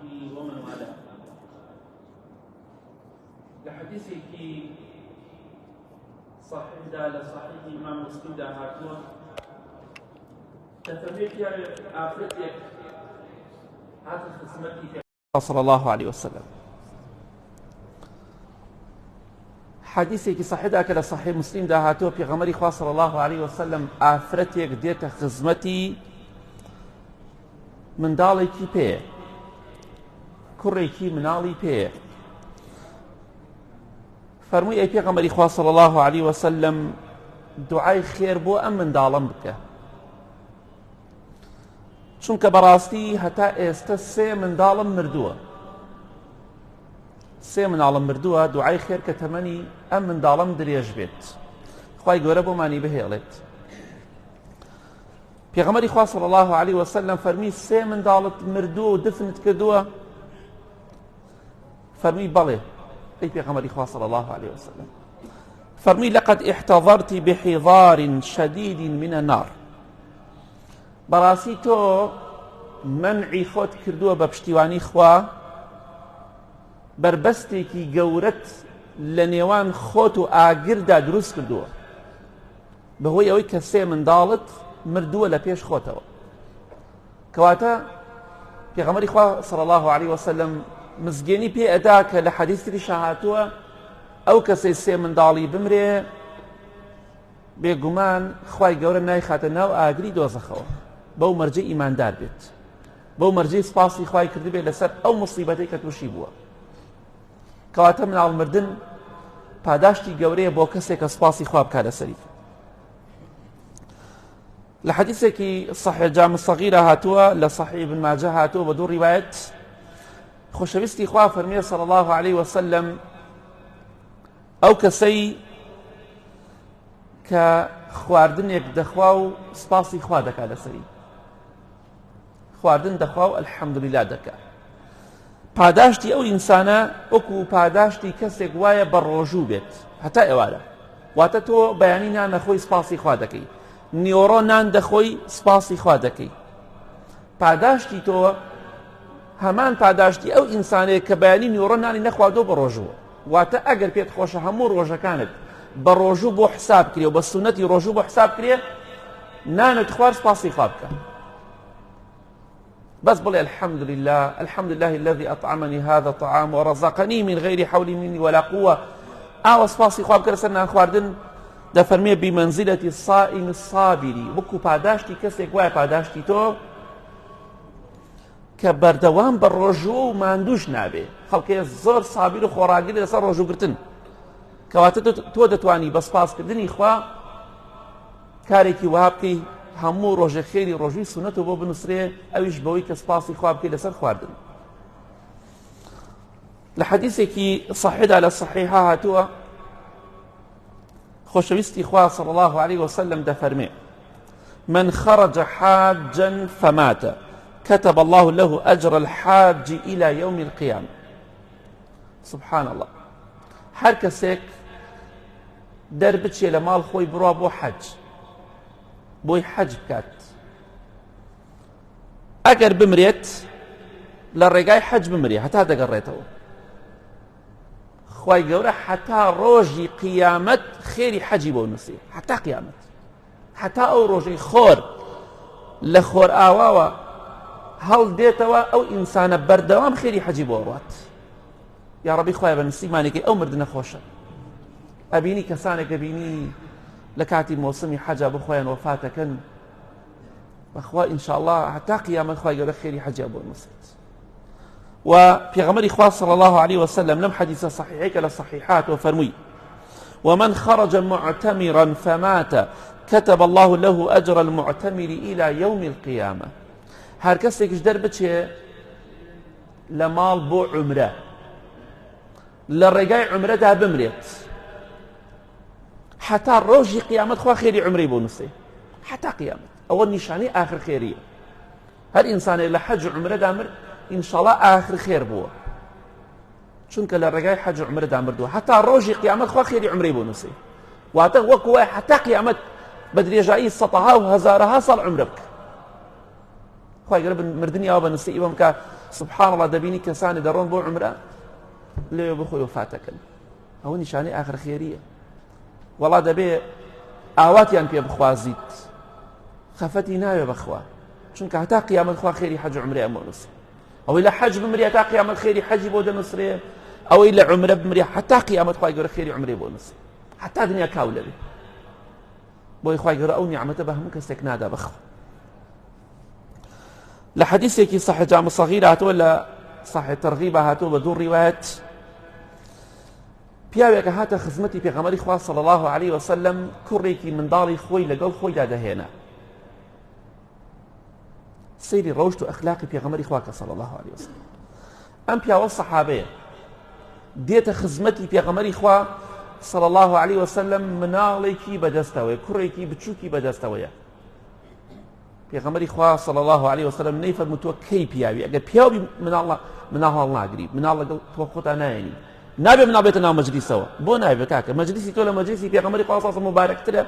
وصحبه ومن والاه. لە حەدیثێکی صحیحدا لە صحیح ئیمام مسلمدا هاتووە دەفەرمێ پیاوێک ئافرەتێک هاتە خزمەتی صلی الله علیه وسلم حەدیثێکی صحیحدا کە لە صحیح مسلمدا هاتووە پێغەمبەری خوا صلی الله علیه وسلم ئافرەتێک دێتە خزمەتی منداڵێکی پێیە کوڕێکی مناڵی پێیە فەرمووی ئەی پێغەمبەری خوا صلی الله علیه وسلم دوعای خێر بۆ ئەم منداڵم بکە چونکە بەڕاستی هەتا ئێستا سێ منداڵم مردووە سێ مناڵم مردووە دوعای خێر کە تەمەنی ئەم منداڵم درێژ بێت خی گەورە بۆمانی بهێڵێت پێغەمبەری خوا صلی الله علیه وسلم فەرمی سێ منداڵت مردووە و دفنت کردووە فەرمی بەڵێ ئەی پێغەمبەری خوا صلی الله علیه وسلم فەرمی لقد احتضرت بحضار شديد من النار بەڕاستی تۆ منعی خۆت کردووە بە پشتیوانی خوا بربەستێکی گەورەت لە نێوان خۆت و ئاگردا دروست کردووە بەهۆی ئەوەی کە سێ منداڵت مردووە لە پێش خۆتەوە کەواتە پێغەمبەری خوا صلی الله علیه وسلم مزگێنی پێ ئەدا کە لە حەدیث تریشا هاتووە ئەو کەسەی سێ منداڵی بمرێ بێگومان خوای گەورە نایخاتە ناو ئاگری دۆزەخەوە بەو مەرجەی ئیماندار بێت بەو مەرجەی سپاسی خوای کردبێت لەسەر ئەو مصیبەتەی کە تووشی بووە کەواتە مناڵ مردن پاداشتی گەورەیە بۆ کەسێک کە سپاسی خوا بکات لەسەری لە حەدیثێکی صحیح جامع صغیرە هاتووە لە صحیح ابن ماجه هاتووە بە دوو ڕیوایەت خۆشەویستی خوا فەرمیە صلی الله علیه وسلم ئەو کەسەی کە خواردنێک دەخوا و سپاسی خوا دەکات لەسەری خواردن دەخوا و الحمدللە دەکا پاداشتی ئەو ئینسانە وەکو پاداشتی کەسێک وایە بە ڕۆژوو بێت هەتا ئێوارە واتە تۆ بەیانی نان نەخۆی سپاسی خوا دەکەی نیۆڕۆ نان دەخۆی سپاسی خوا دەکەی پاداشتی تۆ هەمان پاداشتی ئەو ئینسانەیە کە بەیانی نیۆڕۆ نانی نەخواردۆ بە ڕۆژوو واتە ئەگەر پێت خۆشە هەموو ڕۆژەکانت بە ڕۆژوو بۆ حساب کرێ و بە سونەتی ڕۆژوو بۆ حساب کرێ نانت خوارد سپاسی خوا بکە بس بڵێ الحمد لله الحمد لله الذي أطعمني هذا الطعام ورزقني من غير حول مني ولا قوة ئاوە سپاسی خوا بکە لەسەر نان خواردن دەفەرمێ بمنزلة الصائم الصابر وەکو پاداشتی کەسێک وایە پاداشتی تۆ کە بەردەوام بە ڕۆژوو و ماندوش نابێ خەڵکێ زۆر سابیر و خۆڕاگری لەسەر ڕۆژووگرتن کەواتە تۆ دەتوانی بە سپاسکردنی خوا کارێکی وەها بکەی هەموو ڕۆژێ خێری ڕۆژووی سونەت بۆ بنووسرێ ئەویش بەوەی کە سپاسی خوا بکەی لەسەر خواردن لە حەدیثێکی صحیحدا لە صحیحە هاتووە خۆشەویستی خوا صلی الله عليه وسلم دەفەرمێ من خرج حاجا فمات كتب الله له أجر الحاج إلى يوم القيامة سبحان الله هەر کەسێک دەربچێ لە ماڵ خۆی بڕوا بۆ حەج بۆی حەج بکات ئەگەر بمرێت لە ڕێگای حەج بمرێ هەتا دەگەڕێتەوە خی گەورە حتا ڕۆژی قیامەت خێری حەجی بۆ نووسی حتا قیامەت حتا ئەو ڕۆژەی خۆر لە خۆر ئاواوە هەڵدێتەوە ئەو ئینسانە بەردەوام خێری حەجی بۆ ڕات یاڕەبی خوایە بە نسیبمانی کەی ئەو مردنە خۆشە ئەبینی کەسانێک ئەبینی لە کاتی مۆسمی حەجا بۆ خۆیان وەفاتەکەن بەخوا ئینشاءاللە هەتا قیامەت خوای گەورە خێری حەجیا بۆ نووسێت و پێغەمبەری خوا صلی الله عليه وسلم لەم حەدیثە صحیحەی کە لە صحیحات وفەرمووی ومن خرج معتمرا فمات كتب الله له أجر المعتمر إلى يوم القيامة هەر کەسێکیش دەربچێ لە ماڵ بۆ عومرە لە ڕێگای عومرەدا بمرێت حتا ڕۆژی قیامەت خوا خێری عومرەی بۆ نووسێ حتا قیامەت ئەوە نیشانەی ئاخر خێریە هەر ئینسانێک لە حەج عومرەدا مرد ئینشاڵا ئاخر خێر بووە چونکە لە ڕێگای حەج عومرەدا مردووە حتا ڕۆژی قیامەت خوا خێری عومرەی بۆ نووسێ واتە وەکو وای حتا قیامەت بە درێژایی سەتەها و هەزارەها ساڵ عومرە بکە خوای گەورە مردنی ئاوا بە نسیبم بکا. سبحان الله دەبینی کەسانی دەڕۆن بۆ عمرە لەوێ بخۆی وفاتەکەن ئەوە نیشانەی ئاخر خێریە وەڵا دەبێ ئاواتیان پێ بخوازیت خەفەتی ناوێ بەخوا چونکە هەتا قیامەت خوا خێری حەج عمرێ ئەمە نووسێ ئەوەی لە حەج بمرێ هەتا قیامەت خێری حەجی بۆ دەنووسرێ ئەوەی لە عمرە بمرێ هەتا قیامەت خوای گەورە خێری عمرێ بۆ نووسێ هەتا دنیا کاو لەبێ بۆی خوای گەورە ئەو نیعمەتە بە هەموو کەسێک نادا بەخوا لە حەدیثێکی صحیح جامع صغیر هاتووە لە صحیح ترغیب هاتووە بە دوو ڕیوایەت پیاوێکە هاتە خزمەتی پێغەمبەری خوا صلی الله علیه وسلم کوڕێکی منداڵی خۆی لەگەڵ خۆیدا دەهێنا سەیری ڕەوشت و ئەخلاقی پێغەمبەری خوا کە صلی الله علیه وسلم ئەم پیاوە سەحابەیە دێتە خزمەتی پێغەمبەری خوا صلی الله علیه وسلم مناڵێکی بەدەستەوەی کوڕێکی بچووکی بەدەستەوەیە پێغەمبەری خوا صلی الله علیه وسلم نەیفەرموو تۆ کەی پیاوی ئەگەر پیاوی مناڵ مناڵ هەڵناگری مناڵ لەگەڵ تۆ خۆتا نایەنی نابێ مناڵ بێتە ناو مەجلیسەوە بۆ نابێ کاکە مەجلیسی تۆ لە مەجلیسی پێغەمبەری خوا صلی الله مبارەکترە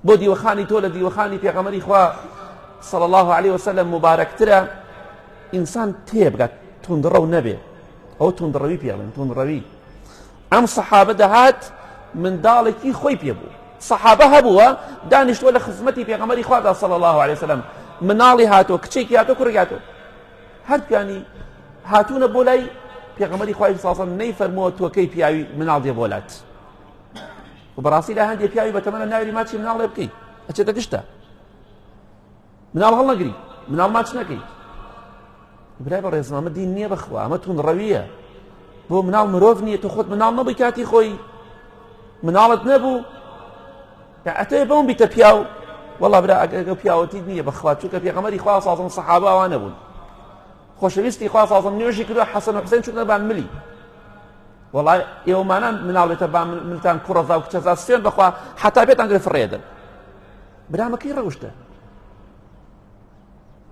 بۆ دیوەخانی تۆ لە دیوەخانی پێغەمبەری خوا صلی الله علیه وسلم مبارەکترە ئینسان تێبگات توندڕەو نەبێ ئەو توندڕەوی پێڵێن توندڕەوی ئەم سەحابە دەهات منداڵێکی خۆی پێ بوو سەحابە هەبووە دانیشتووە لە خزمەتی پێغەمبەری خوادا صلی الله علیه وسلم مناڵی هاتۆ کچێکی هاتۆ کوڕێکی هاتۆ هەردووکیانی هاتوونە بۆ لای پێغەمبەری خوای صلی الله نەی فەرمووە تۆکەی پیاوی مناڵ دێ بۆ لات و بەڕاستی لە هەندێ پیاوی بەتەمەنە ناوی ماچی مناڵێ بکەی ئەچێتە گشتە مناڵ هەڵنەگری مناڵ ماچ نەکەی برای بەڕێزم ئەمە دین نییە بەخوا ئەمە توندڕەویە بۆ مناڵ مرۆڤ نییە تۆ خۆت مناڵ نەبووی کاتی خۆی مناڵت نەبوو ئەتەوێ بەم بیتە پیاو وەڵا برا ئەگەر پیاوەتی نییە بەخوا چونکە پێغەمبەری خوا سازم سەحابە ئەوانە بوون خۆشەویستی خوا سازم نوێژی کردووە حەسەن و حوسێن چوونە بان ملی وەڵا ئێوەمانان مناڵێتە با ملتان کوڕەزا و کچەزا سوێن بەخوا حتا پێتان گرێ فڕێدن برامەکەی ڕەوشتە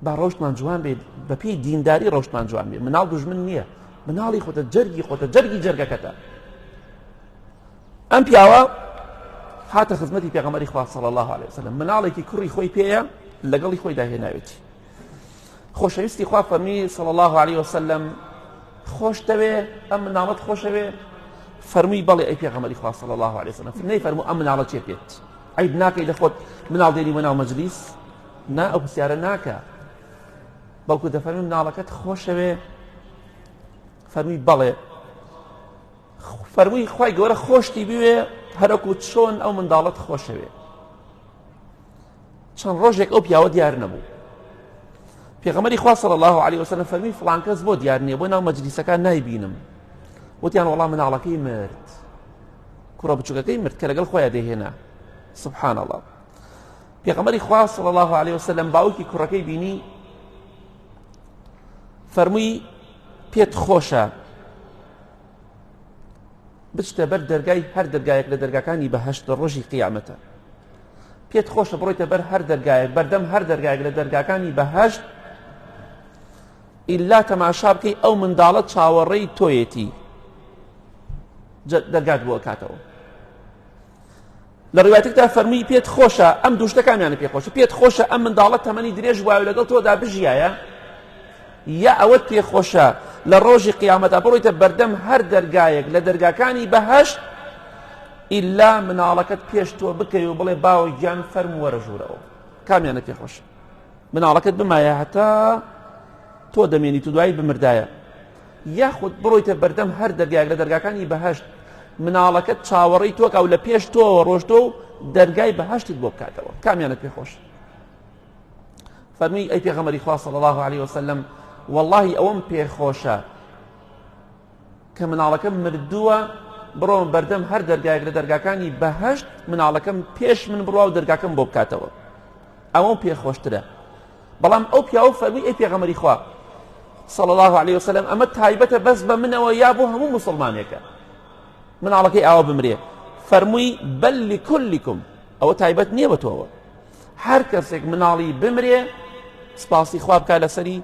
با ڕەوشتمان جوان بێت بەپێی دینداری ڕەوشتمان جوان بێت مناڵ دوژمن نییە مناڵی خۆتە جەرگی خۆتە جەرگی جەرگەکەتە ئەم پیاوە هاتە خزمەتی پێغەمبەری خوا صلی الله علیه وسلم مناڵێکی کوڕی خۆی پێیە لەگەڵی خۆیدا هێناوێتی خۆشەویستی خوا فەرمی صلی الله علیه وسلم خۆش دەوێ ئەم مناڵەت خۆشەوێ فەرمووی بەڵێ ئەی پێغەمبەری خوا صلی الله علیه وسلم نەی فەرموو ئەم مناڵە چێ پێت عیب ناکەی لە خۆت مناڵ دێنی بۆ ناو مەجلیس نا ئەو پرسیارە ناکە بەڵکو دەفەرمی مناڵەکەت خۆشەوێ فەرمی بەڵێ فەرمووی خی گەورە خۆشتی بوێ هەرەکو چۆن ئەو منداڵەت خۆشەوێ چەند ڕۆژێک ئەو پیاوە دیار نەبوو پێغەمبەری خوا صلی الله علیه وسلم فەرمی فڵان کەس بۆ دیار نییە بۆ ناو مەجلیسەکان نایبینم وتیان وەڵام مناڵەکەی مرد کوڕە بچووکەکەی مرد کە لەگەڵ خۆیان دەهێنا سبحان الله پێغەمبەری خوا صلی الله علیه وسلم باوکی کوڕەکەی بینی فەرمووی پێت خۆشە بچتە بەر دەرگای هەر دەرگایەک لە دەرگاکانی بەهەشت لە ڕۆژی قیامەتە پێت خۆشە بڕۆیتە بەر هەر دەرگایەک بەردەم هەر دەرگایەک لە دەرگاکانی بەهەشت ئیلا تەماشا بکەی ئەو منداڵە چاوەڕێی تۆیەتی دەرگات بۆ کاتەوە لە ڕوایەتێکدا فەرمووی پێت خۆشە ئەم دوو شتە کامیانە پێ خۆشە پێت خۆشە ئەم منداڵە تەمەنی درێژ وایە لەگەڵ تۆدا بژیایە یا ئەوەت پێ خۆشە لە ڕۆژی قیامەتا بڕۆیتە بەردەم هەر دەرگایەک لە دەرگاکانی بەهەشت ئیلا مناڵەکەت پێش تۆ بکەوی و بڵێ باوە گیان فەرموو وەرە ژوورەوە کامیانە پێ خۆشە مناڵەکەت بمایە هەتا تۆ دەمێنیت و دوایی بمردایە یاخود بڕۆیتە بەردەم هەر دەرگایەک لە دەرگاکانی بەهەشت مناڵەکەت چاوەڕێی تۆکا و لە پێش تۆوە ڕۆشتۆ و دەرگای بەهەشتت بۆ بکاتەوە کامیانت پێ خۆش فەرمی ئەی پێغەمبەری خوا صلی الله علیه وسلم واللهی ئەوەم پێ خۆشە کە مناڵەکەم مردووە بڕۆم بەردەم هەر دەرگایەک لە دەرگاکانی بەهەشت مناڵەکەم پێش من بڕوا و دەرگاکەم بۆ بکاتەوە ئەوەم پێ خۆشترە بەڵام ئەو پیاوە فەرمووی ئەی پێغەمبەری خوا صلی الله علیه وسلم ئەمە تایبەتە بەس بە منەوە یا بۆ هەموو مسلمانێکە مناڵەکەی ئاوا بمرێ فەرمووی بەل لکلکم ئەوە تایبەت نییە بە تۆوە هەر کەسێک مناڵی بمرێ سپاسی خوا بکا لەسەری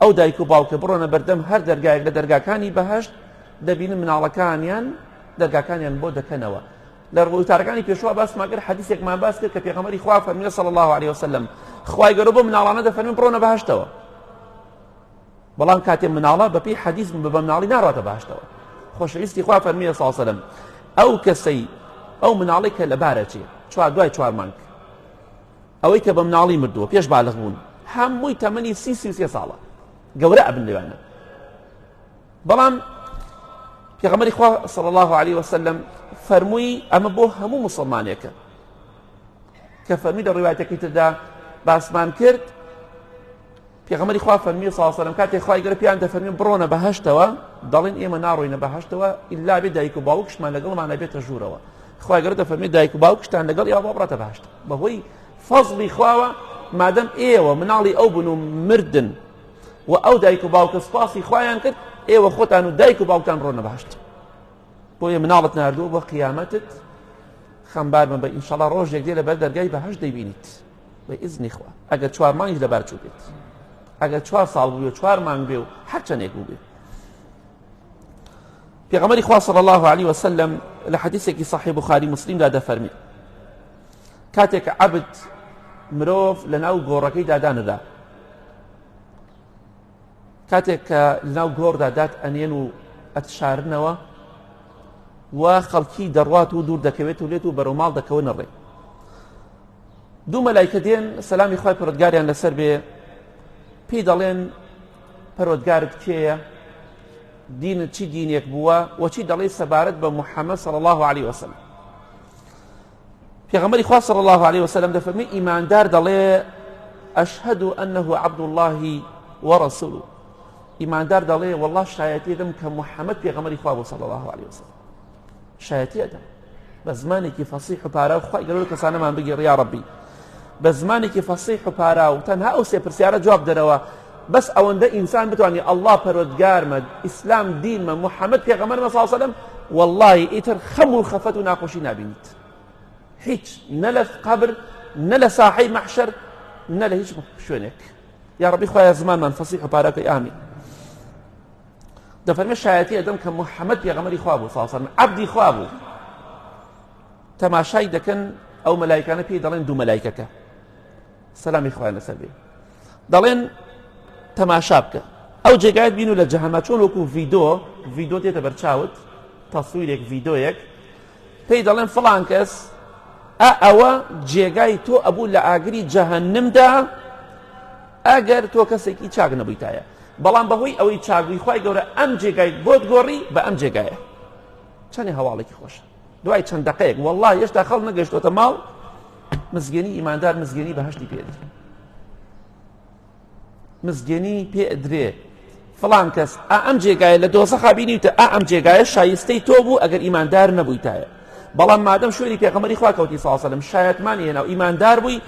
ئەو دایک و باوکە بڕۆنە بەردەم هەر دەرگایەک لە دەرگاکانی بەهشت دەبینن مناڵەکانیان دەرگاکانیان بۆ دەکەنەوە لە وتارەکانی پێشوە باسمان کرد حەدیسێکمان باس کرد کە پێغەمبەری خوا فەرمی صلی الله علیه وسلم خوای گەورە بۆ مناڵانە دەفەرمێ بڕۆنە بەهەشتەوە. بەڵام کاتێ مناڵە بەپێی حەدیث بە مناڵی ناڕاتە باشتەوە. خۆشەویستی خوا فەرمیە صلی الله علیه وسلم ئەو کەسەی ئەو مناڵی کە لەبارە چێ چوار دوای چوار مانگ ئەوەی کە بە مناڵی مردووە پێش بالغ بوون هەمووی تەمەنی سی سی سێ ساڵە گەورە ئەبن لەوانە. بەڵام پێغەمبەری خوا صلی الله علیه وسلم فەرمووی ئەمە بۆ هەموو مسلمانێکە کە فەرمی لە ڕیوایەتەکەی تردا باسمان کرد پێغەمبەری خوا فەرمی صلی الله علیه وسلم کاتێک خوای گەورە پێیان دەفەرمی بڕۆنە بەهەشتەوە دەڵێن ئێمە ناڕۆینە بەهەشتەوە ئیلا بێ دایک و باوکشمان لەگەڵمانە بێتە ژوورەوە. خوای گەورە دەفەرمی دایک و باوکشتان لەگەڵ ئێوە بڕاتە بەهەشت. بەهۆی فەزڵی خواوە مادەم ئێوە مناڵی ئەو بن و مردن و ئەو دایک و باوکە سوپاسی خوایان کرد ئێوە خۆتان و دایک و باوکتان ڕۆنە بەهەشت. بۆیە مناڵت ناردووە بۆ قیامەتت خەمبار بە ئینشەڵا ڕۆژێک دێ لەبەر دەرگای بەهەشت دەیبینیت بە ئیزنی خوا ئەگەر چوار مانگیش لەبار چوو بێت ئەگەر چوار ساڵ بوو چوار مانگ بێ و هەر چەندێک بوو بێ. پێغەمبەری خوا صلی الله علیه وسلم لە حەدیثێکی صحیح بخاری مسلمدا دەفەرمی کاتێک عەبد مرۆڤ لەناو گۆڕەکەیدا دانرا کاتێک کە لەناو گۆڕدا دات ئەنێن و ئەتشارنەوە و خەڵکی دەڕوات و دوور دەکەوێت و لێت و بەرەو ماڵ دەکەونە ڕێ دوو مەلایکە دێن سەلامی خوای پەروەردگاریان لەسەر بێ پێی دەڵێن پەروەردگارت کێیە؟ دینت چی دینێک بووە؟ وە چی دەڵێی سەبارەت بە محەممەد صلی الله علیه وسلم؟ پێغەمبەری خوا صلی الله علیه وسلم دەفەرمی ئیماندار دەڵێ ئەشهد أنه عبد الله ورسوله. ئیماندار دەڵێ والله شایەتی دەم کە محەممەد پێغەمبەری خوا بوو صلی الله علیه وسلم. شایەتی ئەدەم بە زمانێکی فەسیح و پارا و خوای گەورە کەسانەمان بگێڕ یا ڕەبی بە زمانێکی فەسیح و پارا و تەنها ئەو سێ پرسیارە جواب دەرەوە بەس ئەوەندە ئینسان بتوانێت ئەڵڵا پەروەردگارمە ئیسلام دینمە محەممەد پێغەمبەرمە صلی الله علیه وسلم والله ئیتر خەم و خەفەت و ناخۆشی نابینیت هیچ نە لە قەبر نە لە ساحەی مەحشەر نە لە هیچ شوێنێک. یا ڕەبی خوایە زمانمان فەسیح و پاراکەی ئامین. دەفەرمێ شایەتی ئەدەم کە محەممەد پێغەمبەری خوا بوو صلی الله علیه وسلم عەبدی خوا بوو. تەماشای دەکەن ئەو مەلایکانە پێی دەڵێن دوو مەلایکەکە سەلامی خوایان لەسەر بێ دەڵێن تەماشا بکە ئەو جێگایت بین و لە جەهەنما چۆن وەکو ڤیدۆ ڤیدۆ دێتە بەرچاوت تەسویرێک ڤیدۆیەک پێی دەڵێن فڵان کەس ئە ئەوە جێگای تۆ ئەبوو لە ئاگری جەهەنمدا ئەگەر تۆ کەسێکی چاک نەبوویتایە بەڵام بەهۆی ئەوەی چاکبووی خوای گەورە ئەم جێگای بۆت گۆڕی بە ئەم جێگایە. چەندێ هەواڵێکی خۆشە. دوای چەند دقەیەک والله هێشتا خەڵ نەگەشتۆتە ماڵ مزگێنی ئیماندار مزگێنی بەهشتی پێدرێ مزگێنی پێ ئەدرێ فڵان کەس ئا ئەم جێگایە لە دۆزەخا بینیوتە ئا ئەم جێگایە شایستەی تۆ بوو ئەگەر ئیماندار نەبوویتایە بەڵام مادەم شوێنی پێغەمبەری خوا کەوتی صلی الله علیه و سلم شایەتمانی هێنا و ئیماندار بووی.